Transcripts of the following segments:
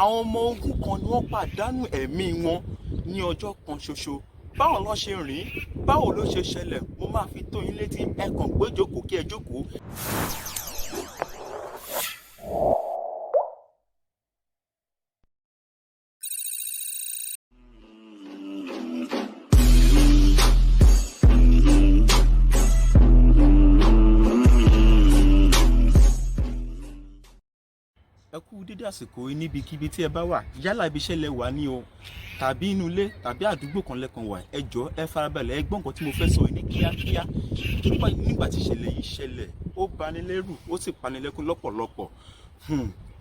Àwọn ọmọ ogun kan ni wọ́n pàdánù ẹ̀mí wọn ní ọjọ́ kan ṣoṣo. Báwo ló ṣe rìn? Báwo ló ṣe ṣẹlẹ̀? Mo máa fi tó yín létí. Ẹ kàn gbé jókòó kí ẹ jókòó. Ẹ kú dédé àsìkò yìí níbikíbi tí ẹ bá wà, yálà ibi iṣẹ́ lẹ wà ní o, tàbí inú ilé, tàbí àdúgbò kan lẹ́kan wà. Ẹ jọ̀ọ́, ẹ farabalẹ̀, ẹ gbọ́ nǹkan tí mo fẹ́ sọ yìí ní kíákíá. Nígbà tí ìṣẹ̀lẹ̀ yìí ṣẹlẹ̀, ó bani lẹ́rù, ó sì pani lẹ́kún lọ́pọ̀lọpọ̀.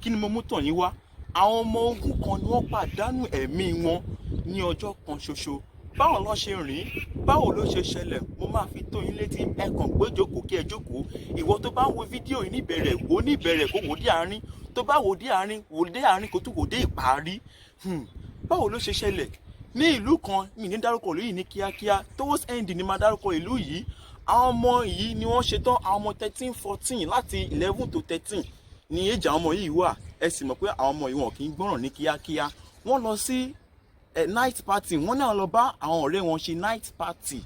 Kí ni mo mú tọ̀ yín wá? Àwọn ọmọ ogun kan ni wọ́n pàdánù ẹ̀mí wọn ní ọjọ́ kan ṣoṣo. Báwo ló ṣe rìn? Báwo ló ṣe ṣẹlẹ̀? Mo máa fi tó yín létí. Ẹ kàn gbé jókòó kí ẹ jókòó. Ìwọ tó bá ń wo fídíò yìí, níbẹ̀rẹ̀, wò níbẹ̀rẹ̀, kó wò dé àárín. Tó bá wò dé àárín, wò dé àárín, kó tún wò dé ìparí. Báwo ló ṣe ṣẹlẹ̀ ní ìlú kan? Mi ní dárúkọ ìlú yìí ní kíákíá. Towards end ni máa dárúkọ ìlú yìí. Àwọn ọmọ yìí ni wọ́n ṣetán, àwọn ọmọ 13, 14, láti 11 to 13 ní èjì àwọn ọmọ yìí wà. Ẹ sì mọ̀ pé àwọn ọmọ yìí, wọn kì í gbọ́ràn ní kíákíá. Wọ́n lọ sí night party. Wọ́n náà lọ bá àwọn ọ̀rẹ́ wọn ṣe night party.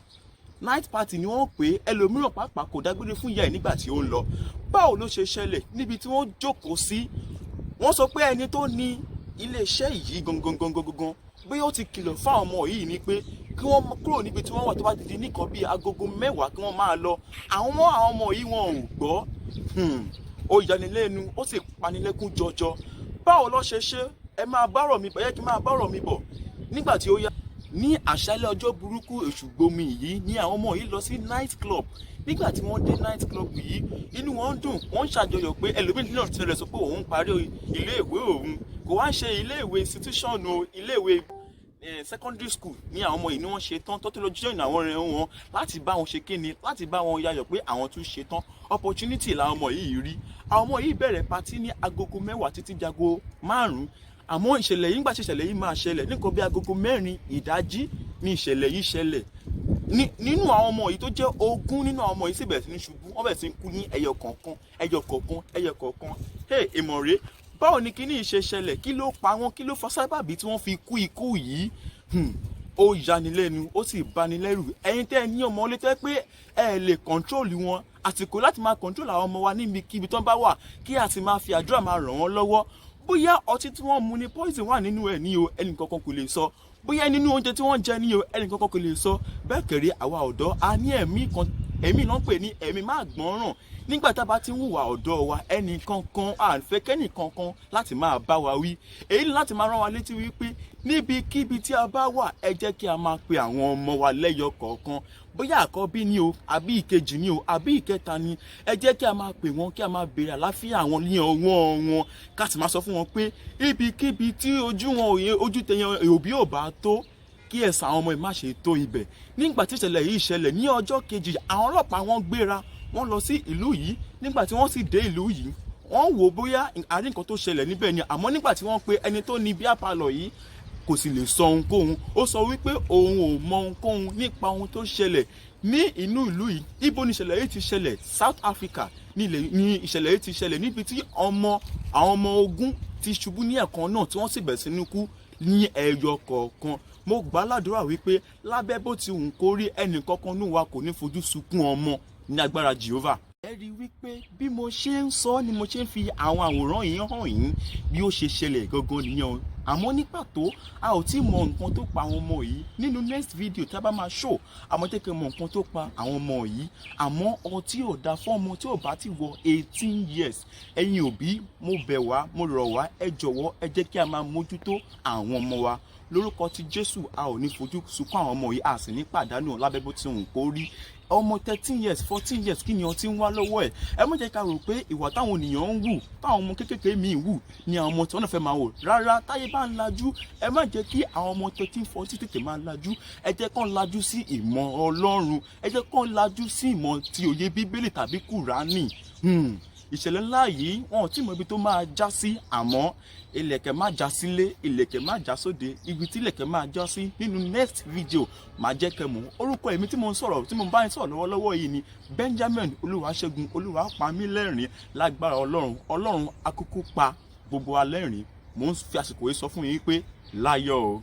Night party ni wọ́n pè é. Ẹlòmíràn pàápàá kò dágbére fún ìyá ẹ̀ nígbà tí ó ń lọ. Báwo ló ṣe ṣẹlẹ̀? Níbi tí wọ́n jókòó sí, wọ́n sọ pé ẹni tó ní iléeṣẹ́ yìí gangan gangan gangan, bóyá ó ti kìlọ̀ fún àwọn ọmọ yìí ni pé kí wọ́n kúrò níbi tí wọ́n wà tó bá ti di nìkan bíi agogo 10, kí wọ́n máa lọ. Àwọn ọmọ yìí, wọn ò gbọ́. Ó yanilẹ́nu, ó sì panilẹ́kún jọjọ. Báwo ló ṣe ṣe? Ẹ máa bárọ̀ mi bọ̀, yẹ kí n máa bárọ̀ mi bọ̀. Nígbà tí ó yá, ní àṣálẹ́ ọjọ́ burúkú èṣù gbomi yìí ní àwọn ọmọ yìí lọ sí night club. Nígbà tí wọ́n dé night club yìí, inú wọn dùn, wọ́n ń ṣàjọyọ̀ pé ẹlòmíì náà ti rẹ̀ sọ pé òun parí iléèwé òun. Kò wá ń ṣe iléèwé institution o, iléèwé secondary school ní àwọn ọmọ yìí ni wọ́n ṣe tán tó tó lọ join àwọn ọ̀rẹ́ wọn láti bá wọn ṣe kíni, láti bá wọn yayọ̀ pé àwọn tún ṣe tán. Opportunity làwọn ọmọ yìí rí. Àwọn ọmọ yìí bẹ̀rẹ̀ party ní agogo 10 títí di aago 5. Àmọ́ ìṣẹ̀lẹ̀ yìí, nígbà tí ìṣẹ̀lẹ̀ yìí máa ṣẹlẹ̀, nǹkan bí aagogo 4 ìdájí ní ìṣẹ̀lẹ̀ yìí ṣẹlẹ̀. Nínú àwọn ọmọ yìí tó jẹ́ 20 nínú àwọn ọmọ yìí sì bẹ̀rẹ̀ sí ní ṣubú. Wọ́n bẹ̀rẹ̀ sí ní kú ní ẹyọ kọ̀ọ̀kan, ẹyọ kọ̀ọ̀kan, ẹyọ kọ̀ọ̀kan. Hey, ìmọ̀re, báwo ni kíní yìí ṣe ṣẹlẹ̀? Kí ló pa wọ́n? Kí ló fa sábàbí tí wọ́n fi kú ikú yìí? Ó yanilẹ́nu, ó sì bani lẹ́rù. Ẹ̀yin tẹ́ ẹ ní ọmọ ilé tẹ́ pé ẹ lè control wọn, àsìkò láti máa control àwọn ọmọ wa níbikíbi tó ń bá wà, kí a sì máa fi àdúrà máa ràn wọ́n lọ́wọ́. Bóyá ọtí tí wọ́n mu ní poison wà nínú ẹ̀ ní o, ẹnì kankan kò lè sọ. Bóyá nínú oúnjẹ tí wọ́n jẹ ní o, ẹnì kankan kò lè sọ. Bẹ́ẹ̀ kẹ̀rẹ́, àwa ọ̀dọ́, a ní ẹ̀mí kan, ẹ̀mí náà ń pè ní ẹ̀mí má gbọ́ràn. Nígbà tá a bá ti ń hùwà ọ̀dọ́ wa, ẹnì kankan à ń fẹ́ kẹ́nì kankan láti máa bá wa wí. Èyí ni láti máa rán wa létí wípé níbikíbi tí a bá wà, ẹ jẹ́ kí a máa pe àwọn ọmọ wa lẹ́yọ kọ̀ọ̀kan. Bóyá àkọ́bí ni o, àbí ìkejì ni o, àbí ìkẹta ni, ẹ jẹ́ kí a máa pè wọ́n, kí a máa béèrè àláfíà wọn ní ọwọ́ wọn, ká sì máa sọ fún wọn pé ibikíbi tí ojú wọn òye ojú tẹyàn òbí ò bá tó, kí ẹ̀sán àwọn ọmọ ẹ̀ má ṣe tó ibẹ̀. Nígbà tí ìṣẹ̀lẹ̀ yìí ṣẹlẹ̀ ní ọjọ́ kejì, àwọn ọlọ́pàá, wọ́n gbéra, wọ́n lọ sí ìlú yìí. Nígbà tí wọ́n sì dé ìlú yìí, wọ́n wò bóyá àrí nǹkan tó ṣẹlẹ̀ níbẹ̀ ni. Àmọ́ nígbà tí wọ́n pe ẹni tó ní beer parlour yìí, kò sì lè sọ ohunkóhun. Ó sọ wípé òun ò mọ ohunkóhun nípa ohun tó ṣẹlẹ̀ ní inú ìlú yìí. Ibo ni ìṣẹ̀lẹ̀ yìí ti ṣẹlẹ̀? South Africa ní ìṣẹ̀lẹ̀ yìí ti ṣẹlẹ̀, níbi tí àwọn ọmọ 20 ti ṣubú ní ẹ̀kan náà, tí wọ́n sì bẹ̀rẹ̀ sí ní kú ní ẹyọ kọ̀ọ̀kan. Mo gbà á ládùúrà wípé lábẹ́ bó ti wù kó rí, ẹnì kankan nù wa kò ní fojú sunkún ọmọ ní agbára Jehovah. Ẹ rí i wípé bí mo ṣe ń sọ ni mo ṣe ń fi àwọn àwòrán yìí hàn yín. Bí ó ṣe ṣẹlẹ̀ gangan nìyẹn o. Àmọ́ ní pàtó, a ò tí mọ nǹkan tó pa àwọn ọmọ yìí. Nínú next video tí a bá máa show, àmọ́ jẹ́ kí n mọ nǹkan tó pa àwọn ọmọ yìí. Àmọ́ ọtí ò dáa fún ọmọ tí ò bá ti wọ 18 years. Ẹ̀yin òbí, mo bẹ̀ wá, mo rọ̀ wá, ẹ jọ̀wọ́, ẹ jẹ́ kí a máa mójútó àwọn ọmọ wa. Lórúkọ ti Jésù, a ò ní fojú sunkún àwọn ọmọ yìí, a sì ní pàdánù lábẹ́ bó ti hùn kó rí. Ọmọ 13 years, 14 years, kí ni ọtí ń wá lọ́wọ́ ẹ̀? Ẹ má jẹ́ ká rò pé ìwà táwọn ènìyàn ń wù, táwọn ọmọ kéékèèké míì wù, ni àwọn ọmọ tí wọ́n náà fẹ́ máa wò. Rárá, táyé bá ń lajú, ẹ má jẹ́ kí àwọn ọmọ 13, 14 tètè máa lajú. Ẹ jẹ́ kán lajú sí ìmọ̀ Ọlọ́run, ẹ jẹ́ kán lajú sí ìmọ̀ ti òye Bíbélì tàbí Kùránì. Ìṣẹ̀lẹ̀ ńlá yìí, wọn ò tí mọ ibi tó máa já sí. Àmọ́ ilẹ̀kẹ̀ má já sílé, ilẹ̀kẹ̀ má já sóde. Ibi tí ilẹ̀kẹ̀ máa já sí, nínú next video máa jẹ́ kẹ́ mọ̀. Orúkọ èmi tí mo ń sọ̀rọ̀, tí mo bá ń sọ̀rọ̀ lọ́wọ́lọ́wọ́ yìí ni Benjamin Olúwaṣẹ́gun Olúwapamílẹ́rìn. Lágbára Ọlọ́run, Ọlọ́run akúkú pa gbogbo wa lẹ́rìn. Mò ń fi àsìkò yìí sọ fún yín pé láyọ̀ o.